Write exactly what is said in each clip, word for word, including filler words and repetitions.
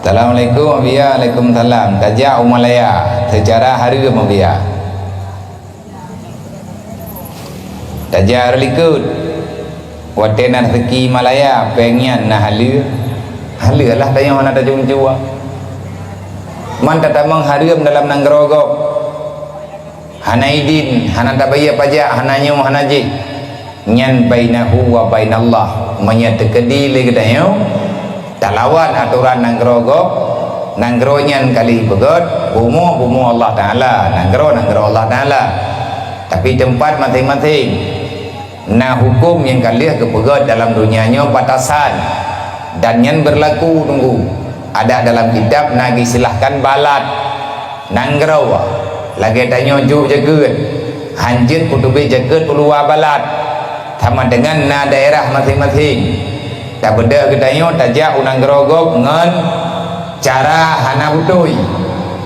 Assalamualaikum, Abiya. Waalaikumsalam. Tajak u Malaya seucara hareuem, Abiya. Tajak rot likot. Watée na raseuki Malaya, péng nyan na haleue. Haleue lah tanyoe hana tacuncu. Man tatamong hareuem dalam nanggroe gob. Hana idin, hana tabayeue pajak, hana nyoe, hana jih. Nyan bainahu wa bainallah. Meunyoe teukeudi lé geutanyoe, talawan atoran nanggroe gob, nanggroe nyan ka lheueh peugét, bumoe, bumoe Allah Taala, nanggroe, nanggroe Allah Taala. Tapi teumpat maséng-maséng. Na huköm nyang ka lheueh geupeugét dalam donya nyoe batasan, dan nyan beurlaku teungku. Adak dalam kitab na geuistilahkan balad, nanggroe. Lagée tanyoe jok jakeuet, hanjeuet peuteubiet jakeuet u luwa balad, sama deungon na daerah maséng-maséng. Tabeudôh geutanyoe tajak u nanggroe gob ngon cara hana beutôi.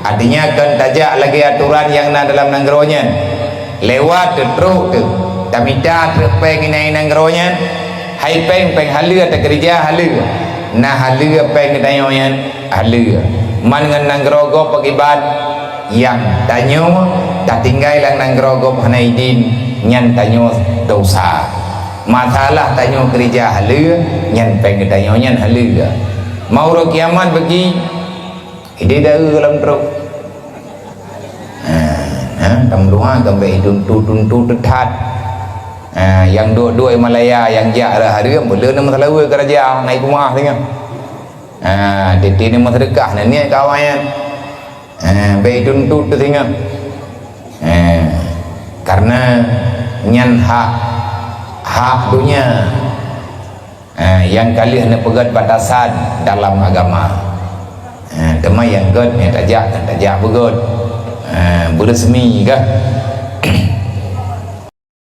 Artinya, kon tajak lagée atoran nyang na dalam nanggroe nyan. Lewat teuh, trok teuh, tamita treuk péng inan nanggroe nyan. Hai péng, péng haleue, takeureuja haleue. Na haleue péng geutanyoe nyan, haleue. Man ngon nanggroe gob pakriban, nyang tanyoe tatinggai lam nanggroe gob hana idin, nyan tanyoe desya. Masalah tanyoe keureuja haleue, nyan péng geutanyoe nyan haleue. Meuuroe kiamat bagi, ideh dae lam trok. Ha, ha, tameudoa keu bék tuntu-tuntu teuthat. Ha, nyang duek-duek Malaya, nyang jak rot hareuem, beu le na meuseulaweue keu raja, na ié peumaáh singoh. Ha, titi na meuseudeukah, na niet keu awaknyan. Ha, bék tuntu teuh singoh. Ha, karena nyan hak, hak donya. Ha, nyang ka lheueh neupeugét batasan dalam agama. Ha, teuma nyang gét, nyang tajak, kan tajak beugét. Ha, beureusmi kah?